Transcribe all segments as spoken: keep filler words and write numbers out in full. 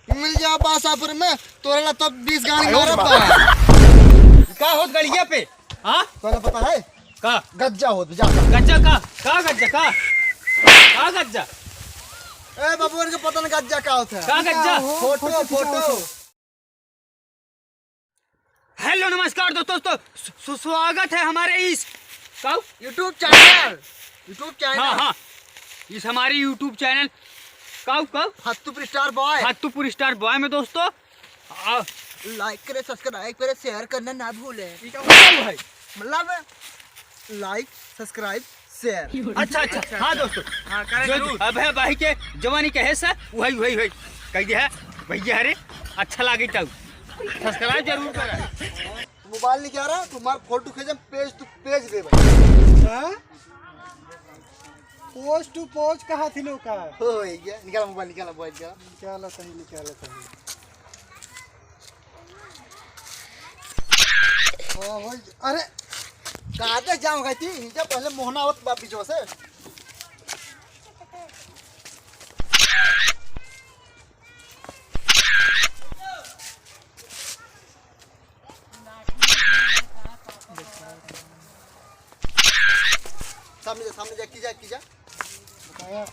मिल जा बासापुर में, तोरे ला तब बीस गाड़ी मारब बा। का होत गड़िया पे? हाँ? तोरे पता है? का? गज्जा होत, जा। गज्जा का? का गज्जा का? का गज्जा? ए बाबू, इनके पता न गज्जा का होत है। का गज्जा? Photo, photo. हेलो, नमस्कार दोस्तों, दोस्तों, सु-, सु-, स्वागत है हमारे इस काऊ? YouTube channel, YouTube channel. हाँ, हाँ, इस हमारे YouTube चैनल काऊ, काऊ? Fattupur star boy. Fattupur star boy में दोस्तों, आ, लाइक करे, सब्सक्राइब करे, शेयर करना ना भूले। ये क्या हुआ है? मतलब लाइक, सब्सक्राइब, शेयर। अच्छा, अच्छा, हाँ दोस्तों। हाँ, करे जो जरूर। अब है भाई के जवानी कहे से वही, वही, वही कह दिया है भैया। अरे अच्छा लागे तो सब्सक्राइब जरूर करा। मोबाइल निकाला, तुम्हार फोटो खींचे, पेज टू पेज दे भाई। हाँ? पोज टू पोज कहा थी लोग का? हो, ये क्या? निकाला मोबाइल, निकाला मोबाइल, निकाला। निकाला सही, निकाला सही। ओ, हो, अरे, कादे जाम गई थी, इनके पहले मोहना आवत बा बीचवा से। सामने जा, सामने जा, की जा, की जा। बताया।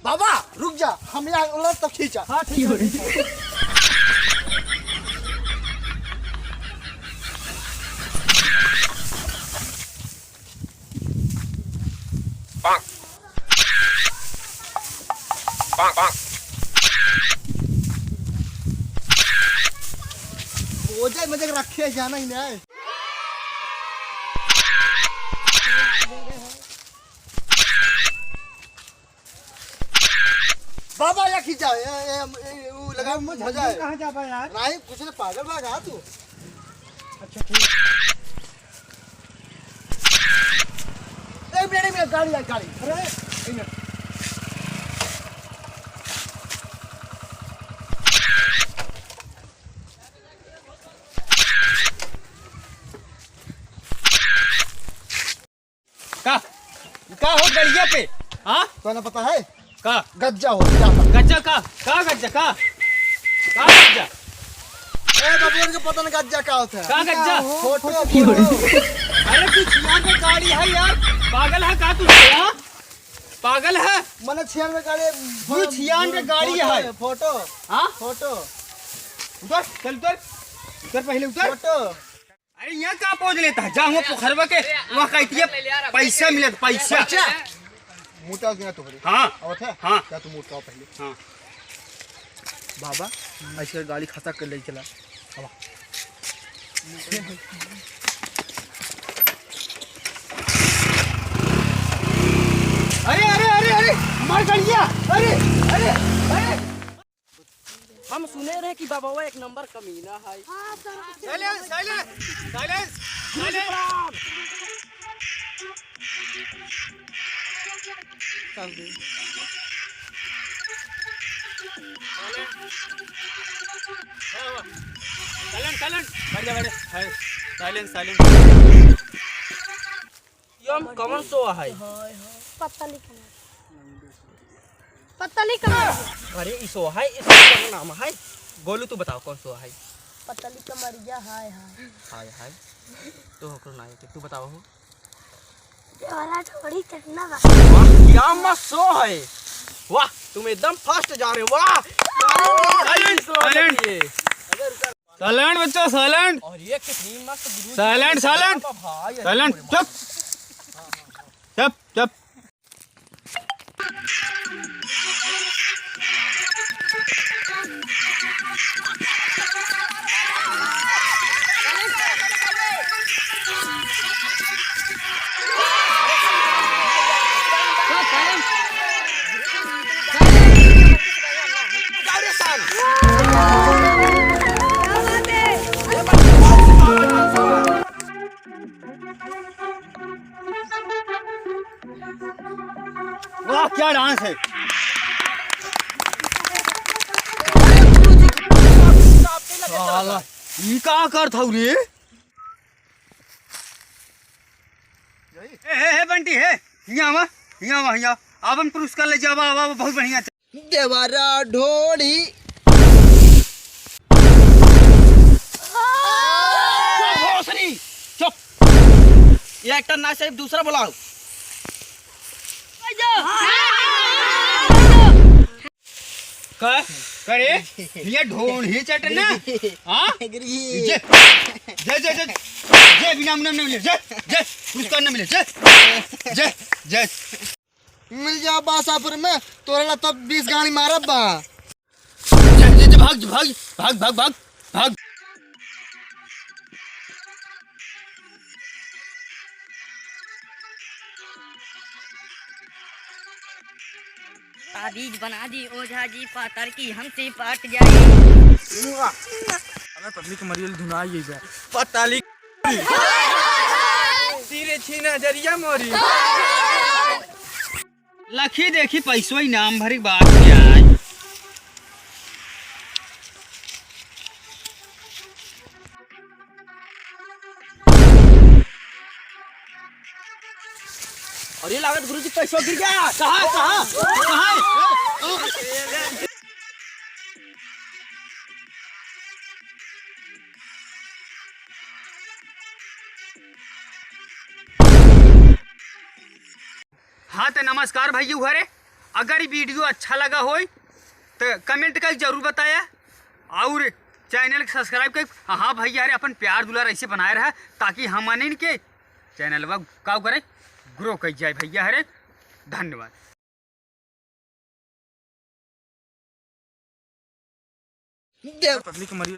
बाबा, रुक जा, हम यहाँ उलट तब खींचा। हाँ, ठीक है, ठीक है। ओजे मजे रखे जाना ही नहीं। बाबा, या खींचा, ए, ए, ए, उ लगा, अरे, मुझे मजा है। कहाँ जाबा यार? नहीं, कुछ नहीं, पागल बा का तू? अच्छा, ठीक। एक मिनट, एक मिनट, गाड़ी आई, गाड़ी। अरे, एक मिनट। का? का हो गड़िया पे? हाँ? तोने पता है? का? गज्जा हो, गज्जा। गज्जा का? का गज्जा का? का गज्जा? ए बाबू, इनके पता नहीं गज्जा का होता है। का गज्जा? Photo, photo. अरे तू छियानवे गाड़ी है यार, पागल है का तू, हाँ? पागल है? मने छियानवे गाड़ी, तू छियानवे गाड़ी फोटो है। है, फोटो। हाँ? फोटो। उतर, चल उतर, उतर पहले उतर। फोटो। अरे यहाँ का पोज लेता है? जा हुआ पोखरवा के, वहाँ कहती है पैसा मिलत, पैसा। पैसा? मुँह तो गया तुम्हारे। हाँ। आवत है? हाँ। जा तू मुँह उठाओ पहले। हाँ। बाबा, ऐसे गाड़ी खसा कर ले चला। आवा। अरे, अरे, अरे, अरे, मार गड़िया। अरे, अरे, अरे। हम सुने रहे कि बाबा एक नंबर कमीना है। हाँ, sir. Silence, silence, silence, silence। Silence, silence। बढ़िया, बढ़िया। है। Silence, silence। यो हम कौन सो है? पतली कमर। पतली कमर। अरे, ई सो है, ई सो का नाम है। गोलू, तू बताओ, कौन सो है? पतली कमरिया, हाय, हाय। हाय, हाय। तो हो, ना है, तू बताओ हो। ये वाला थोड़ी चटना बा। वाह, क्या मस्त सो है। वाह, तुम एकदम fast जा रहे हो, वाह। Silent, silent। Silent बच्चों, silent। और ये कितनी मस्त गुरु जी। Silent, silent। भाई, silent, चुप। चुप, चुप। वाह, क्या dance है। साला, ई का करत हऊ रे? ए, ए, ए, बंटी, ए, हियाँ आवा। हियाँ, हियाँ, आपन पुरस्कार ले जावा, आवा, बहुत बढ़िया। देवरा ढोढ़ी। चुप भोसड़ी, चुप। ये actor ना, सिर्फ दूसरा बुलाओ। का? करे? ये ढोढ़ी चटना? हाँ? गिरी। जे, जे, जे, जे, जे, बिना मुना मिले, जे, जे, पुरस्कार ना मिले, जे, जे, जे। मिल जाओ बासापुर में, तोरे ला तब बीस गाड़ी मारब बा। जा, जा, जा, भाग, भाग, भाग। ताबीज बना दी ओझा जी, पातर की हमसे पाट जाए। अबे पब्लिक मरियल धुनाई गई बे। पताली। तीरे छीना जरिया मोरी। लखी देखी पैसो इनाम भरी बात में आए। और ये लागत गुरुजी पैसो गिर गया। कहाँ, कहाँ, कहाँ? हाँ, तो नमस्कार भैया हरे, अगर ये video अच्छा लगा होई, तो comment करके जरूर बताया और channel के subscribe कर। हाँ भैया हरे, अपन प्यार दुलार ऐसे बनाए रहा, ताकि हमन के channel वा का करे, grow कर जाए भैया हरे। धन्यवाद। देव पब्लिक मरी